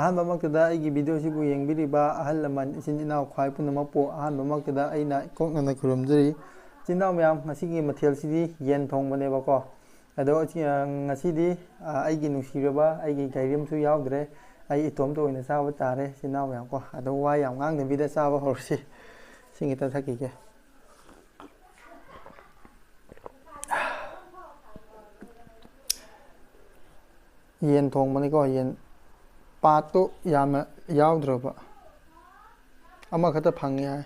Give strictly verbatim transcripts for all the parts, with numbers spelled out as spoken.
ꯑꯍꯥꯟꯕꯃꯛꯇꯗ ꯑꯩꯒꯤ ꯚꯤꯗꯤꯑꯣꯁꯤꯕꯨ ꯌꯦꯡꯕꯤꯔꯤꯕ ꯑꯍꯜ ꯂꯃꯟ, ꯏꯆꯤꯟ ꯏꯅꯥꯎ, ꯈ꯭ꯋꯥꯏ ꯄꯨꯝꯅꯃꯛꯄꯨ ꯑꯍꯥꯟꯕꯃꯛꯇꯗ ꯑꯩꯅ ꯏꯀꯣꯛꯅꯅ ꯈꯨꯔꯨꯝꯖꯔꯤ꯫ ꯏꯆꯤꯟ ꯏꯅꯥꯎ ꯃꯌꯥꯝ, ꯉꯁꯤꯒꯤ ꯃꯊꯦꯜꯁꯤꯗꯤ ꯌꯦꯟ ꯊꯣꯡꯕꯅꯦꯕꯀꯣ꯫ ꯑꯗꯣ ꯉꯁꯤꯗꯤ, ꯑ, ꯑꯩꯒꯤ ꯅꯨꯡꯁꯤꯔꯕ ꯑꯩꯒꯤ ꯒꯥꯏꯔꯦꯝꯁꯨ ꯌꯥꯎꯗ꯭ꯔꯦ꯫ ꯑꯩ ꯏꯇꯣꯝꯇ ꯑꯣꯏꯅ ꯆꯥꯕ ꯇꯥꯔꯦ, ꯏꯆꯤꯟ ꯏꯅꯥꯎ ꯃꯌꯥꯝ ꯀꯣ꯫ ꯑꯗꯣ ꯋꯥ ꯌꯥꯝ ꯉꯥꯡꯗꯕꯤꯗ ꯆꯥꯕ ꯍꯧꯔꯁꯤ꯫ ꯏꯁꯤꯡ ꯈꯤꯇ ꯊꯛꯈꯤꯒꯦ꯫ ꯌꯦꯟ ꯊꯣꯡꯕꯅꯤꯀꯣ, ꯌꯦꯟ꯫ ꯄꯥꯠꯇꯨ ꯌꯥꯝꯅ ꯌꯥꯎꯗ꯭ꯔꯕ, ꯑꯃꯈꯛꯇ ꯐꯪꯉꯦ ꯍꯥꯏ꯫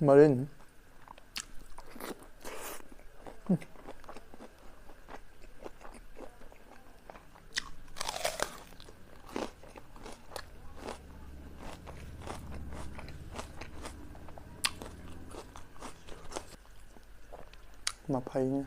ꯃꯔꯤꯟ꯫ ꯃꯐꯩꯅꯦ꯫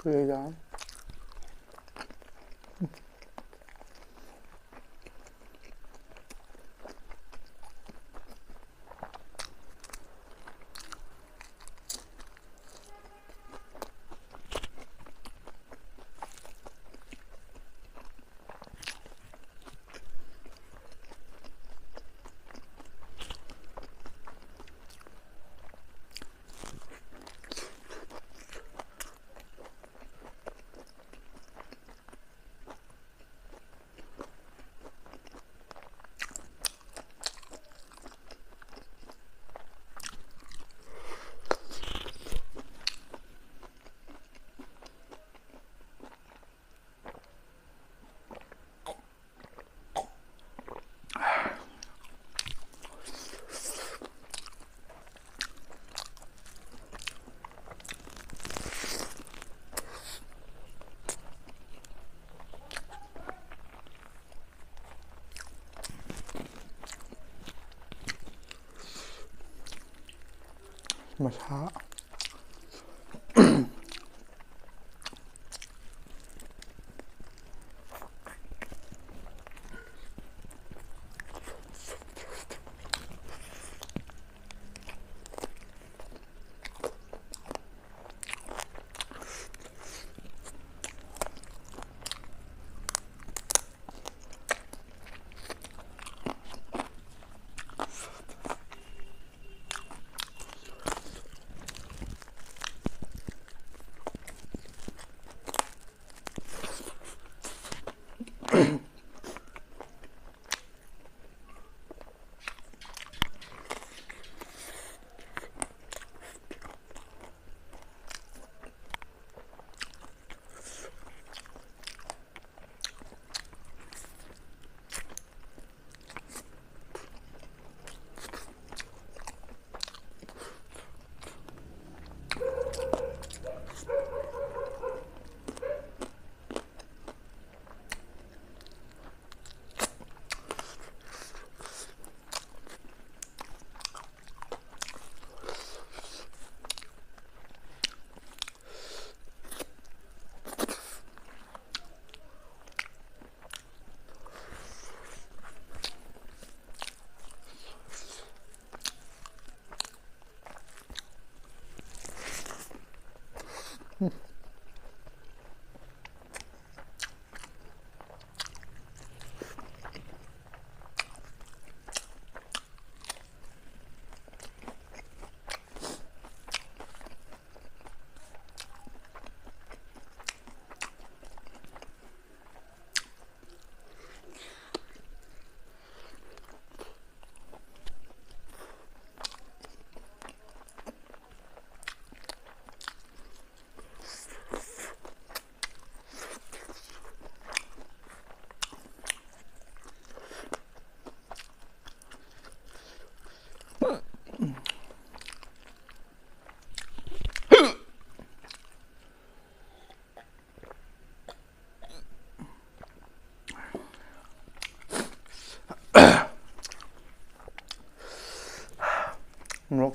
ꯀꯩꯗ꯫ ꯃꯁꯥ꯫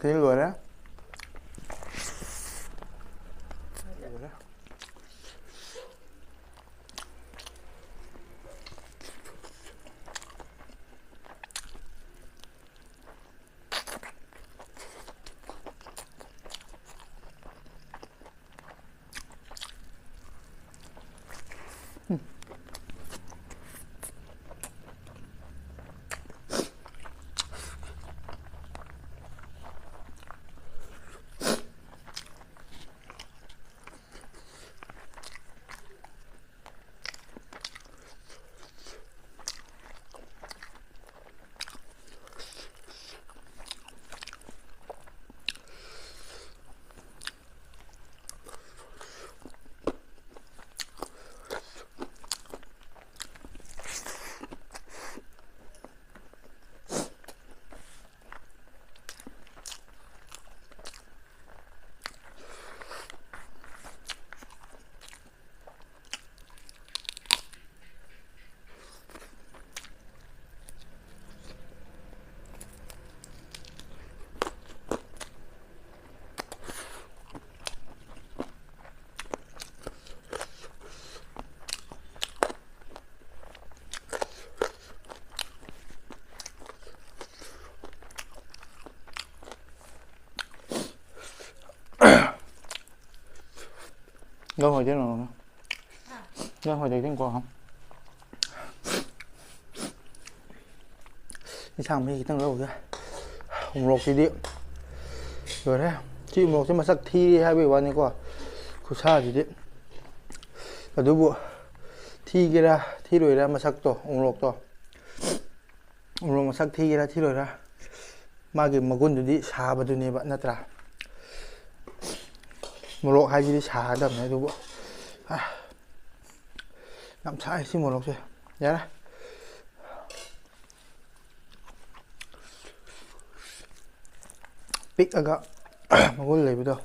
ꯁꯤ ꯂꯣꯏꯔꯦ꯫ ꯂꯣꯏꯔꯦ꯫ ꯅꯪ ꯍꯣꯏꯗꯤ ꯅꯪ ꯅꯪ ꯍꯣꯏꯗꯤ ꯈꯤꯇꯪ ꯀꯣ꯫ ꯏꯟꯁꯥꯡ ꯃꯍꯤ ꯈꯤꯇꯪ ꯂꯧꯒꯦ꯫ ꯎꯃꯣꯔꯣꯛꯁꯤꯗꯤ ꯂꯣꯏꯔꯦ꯫ ꯁꯤ ꯎꯃꯣꯔꯣꯛꯁꯦ ꯃꯁꯛ ꯊꯤꯔꯤ ꯍꯥꯏꯕꯒꯤ ꯋꯥꯅꯤꯀꯣ, ꯈꯨꯠꯁꯥꯁꯤꯗꯤ꯫ ꯑꯗꯨꯕꯨ ꯊꯤꯒꯦꯔꯥ ꯊꯤꯔꯣꯏꯔꯥ ꯃꯁꯛꯇꯣ, ꯎꯃꯣꯔꯣꯛꯇꯣ, ꯎꯃꯣꯔꯣꯛ ꯃꯁꯛ ꯊꯤꯒꯦꯔꯥ ꯊꯤꯔꯣꯏꯔꯥ, ꯃꯥꯒꯤ ꯃꯒꯨꯟꯗꯨꯗꯤ ꯁꯥꯕꯗꯨꯅꯦꯕ, ꯅꯠꯇ꯭ꯔꯥ? ꯃꯣꯔꯣꯛ ꯍꯥꯏꯁꯤꯗꯤ ꯁꯥꯒꯗꯕꯅꯦ꯫ ꯑꯗꯨꯕꯨ ꯑꯥ, ꯌꯥꯝ ꯁꯥꯏ ꯁꯤ ꯃꯣꯔꯣꯛꯁꯦ꯫ ꯌꯥꯔꯦ꯫ ꯄꯤꯛꯑꯒ ꯃꯒꯨꯟ ꯂꯩꯕꯗꯣ꯫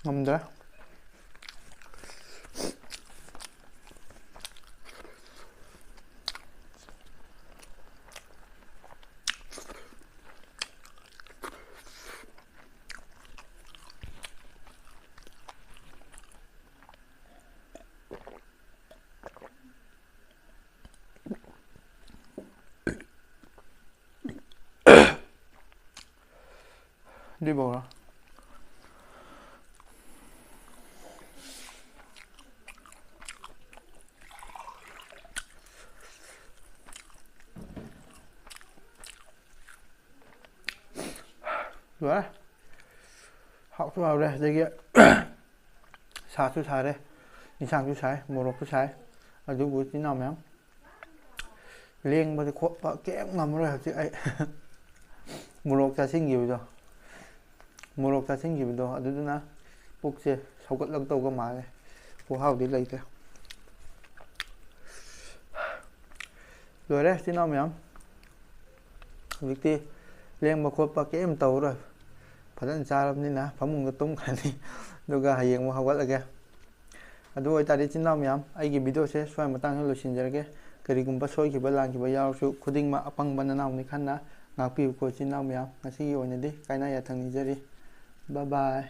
ꯉꯝꯗ꯭ꯔꯦ꯫ ꯑꯗꯨꯏꯐꯥꯎꯔꯣ꯫ ꯂꯣꯏꯔꯦ꯫ ꯍꯥꯎꯁꯨ ꯍꯥꯎꯔꯦ, ꯑꯗꯒꯤ ꯁꯥꯁꯨ ꯁꯥꯔꯦ, ꯏꯟꯁꯥꯡꯁꯨ ꯁꯥꯏ, ꯃꯣꯔꯣꯛꯁꯨ ꯁꯥꯏ꯫ ꯑꯗꯨꯕꯨ ꯏꯆꯤꯟ ꯏꯅꯥꯎ ꯃꯌꯥꯝ, ꯂꯦꯡꯕꯗꯤ ꯈꯣꯠꯄ ꯀꯩꯝ ꯉꯝꯃꯔꯣꯏ ꯍꯧꯖꯤꯛ ꯑꯩ꯫ ꯃꯣꯔꯣꯛ ꯆꯥꯁꯤꯟꯈꯤꯕꯗꯣ, ꯃꯣꯔꯣꯛ ꯆꯥꯁꯤꯟꯈꯤꯕꯗꯣ ꯑꯗꯨꯗꯨꯅ ꯄꯨꯛꯁꯦ ꯁꯧꯒꯠꯂꯛꯇꯧꯒ ꯃꯥꯜꯂꯦ꯫ ꯈꯨꯍꯥꯎꯗꯤ ꯂꯩꯇ꯭ꯔꯦ꯫ ꯂꯣꯏꯔꯦ ꯏꯆꯤꯟ ꯏꯅꯥꯎ ꯃꯌꯥꯝ꯫ ꯍꯧꯖꯤꯛꯇꯤ ꯂꯦꯡꯕ ꯈꯣꯠꯄ ꯀꯩꯝ ꯇꯧꯔꯔꯣꯏ꯫ ꯐꯖꯅ ꯆꯥꯔꯕꯅꯤꯅ ꯐꯃꯨꯡꯗ ꯇꯨꯝꯈ꯭ꯔꯅꯤ꯫ ꯑꯗꯨꯒ ꯍꯌꯦꯡ ꯑꯃꯨꯛ ꯍꯧꯒꯠꯂꯒꯦ꯫ ꯑꯗꯨ ꯑꯣꯏꯇꯥꯔꯗꯤ ꯏꯆꯤꯟ ꯏꯅꯥꯎ ꯃꯌꯥꯝ, ꯑꯩꯒꯤ ꯚꯤꯗꯤꯑꯣꯁꯦ ꯁ꯭ꯋꯥꯏ ꯃꯇꯥꯡꯗ ꯂꯣꯏꯁꯤꯟꯖꯔꯒꯦ꯫ ꯀꯔꯤꯒꯨꯝꯕ ꯁꯣꯏꯈꯤꯕ ꯂꯥꯟꯈꯤꯕ ꯌꯥꯎꯔꯁꯨ ꯈꯨꯗꯤꯡꯃꯛ ꯑꯄꯪꯕ ꯅꯅꯥꯎꯅꯤ ꯈꯟꯅ ꯉꯥꯛꯄꯤꯌꯨꯀꯣ ꯏꯆꯤꯟ ꯏꯅꯥꯎ ꯃꯌꯥꯝ꯫ ꯉꯁꯤꯒꯤ ꯑꯣꯏꯅꯗꯤ ꯀꯥꯏꯅ ꯌꯥꯊꯪ ꯅꯤꯖꯔꯤ꯫ ꯕꯥꯏ ꯕꯥꯏ꯫